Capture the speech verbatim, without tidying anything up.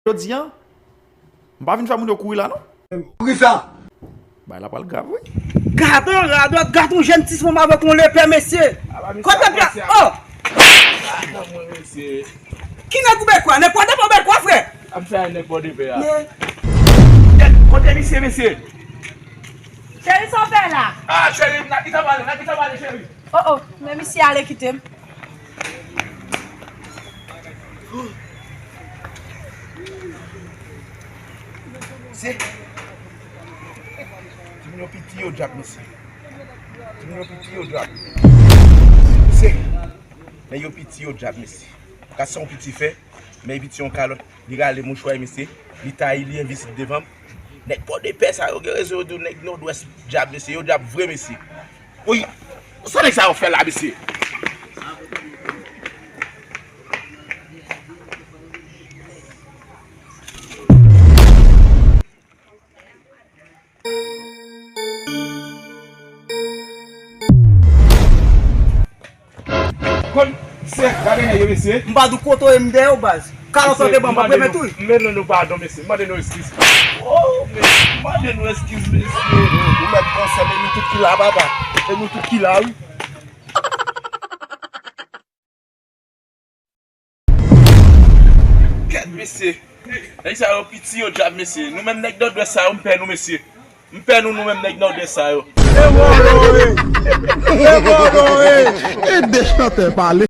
Jodi a, m pa vin fè moun yo kouri la, non. Poukisa? Bagay la pral grav, wi. Gad on radòt, gad on jèn ti fanm avèk on lepè, mesye. Kote pya? Oh! Ki nèg ou bèkwa? Nèg pò de pè ou bèkwa, frè? Ap fè nèg pò de pè a. Kote misye, mesye? Cheri, sa w fè la? Ah, cheri, n a kite pale, n a kite pale, cheri. Oh, oh, men misye ale kite m. Se timoun yo piti yo djab, mesye. Timoun yo piti yo djab. Se nèg yo piti yo djab, mesye. Ka se yon piti fè, men piti yon kalòt. Li rale mouchwa, mesye. Li taye, li envisit devan m. Nèg pò de pè sa yo gen rezon yo di w nèg Nòdwès djab, mesye. Yo djab vre, mesye. Wi, sa nèg sa yo fè la, mesye? Konn se gade nèg yo, mesye. M pa di w kote w ye, m dèyè w, baz. Kalòt sa w te ban m, m ap remèt ou l. M mande nou padon, mesye. M mande nou eskiz. Oh, mesye, m mande nou eskiz, mesye. Nou mèt ansanm, e nou tout ki la, papa. E nou tout ki la, wi. Kèt, mesye. Nèg sa yo piti, yo djab, mesye. Nou menm nèg Nòdwès sa yo, m pè nou, mesye. M pè nou, nou menm nèg Nòdwès sa yo. E bò non, e. E bò non, e. E de chantè pale.